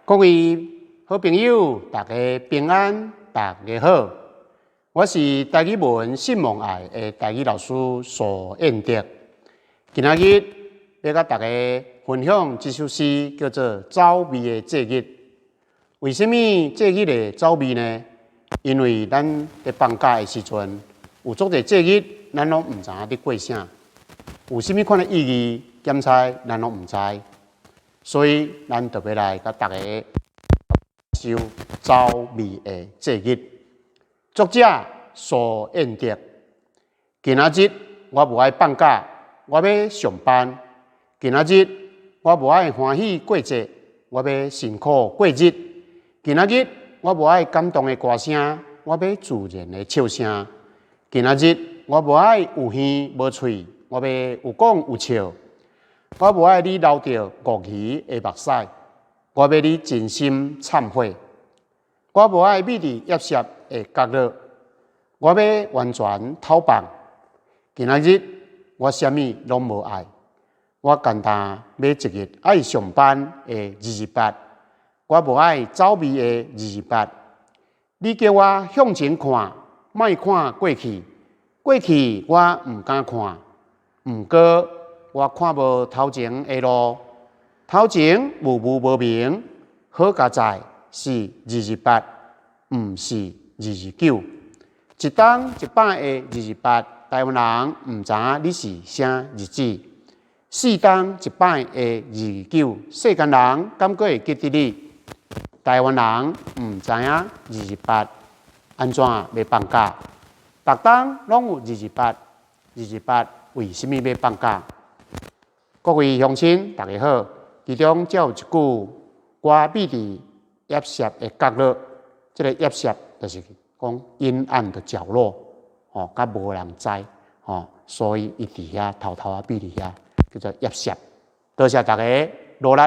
各位好朋友，大家平安，大家好，我是台語文信望愛的台語老師蘇彥德。今仔日欲佮大家分享這首詩，叫做《走味的節日》。為啥物節日會走味呢？因為咱佇放假的時陣，有足濟節日，咱攏毋知影佇過啥，有啥物款的意義，檢猜咱攏毋知，所以咱特別來佮大家首走味的節日。作者蘇彥德。今仔日我無愛放假，我欲上班。今仔日我無愛歡喜過節，我欲辛苦過日。今仔日我無愛感動的歌聲，我欲自然的笑聲。今仔日我無愛有耳無喙，我欲有講有笑。我無愛你流著鱷魚的目屎，我欲你真心懺悔。我無愛秘佇葉葉的角落，我欲完全偷放。今仔日我啥物攏無愛，我干焦欲一日愛上班的二二八，我無愛走味的二二八。你叫我向前看，莫看過去，過去我毋敢看。毋過我看無頭前的路，頭前霧霧無明。好佳哉是二二八，毋是二二九。一冬一擺的二二八，台灣人毋知影你是啥日子。四冬一擺的二二九，世間人敢閣會記得你？台灣人毋知影二二八按怎欲放假？逐冬攏有二二八，二二八為啥物欲放假？各位鄉親，大家好。其中才有一句，我秘佇葉葉的角落，這個葉葉就是講陰暗的角落，吼，較無人知，吼，所以伊佇遐偷偷仔秘佇遐，叫做葉葉。多謝大家努力。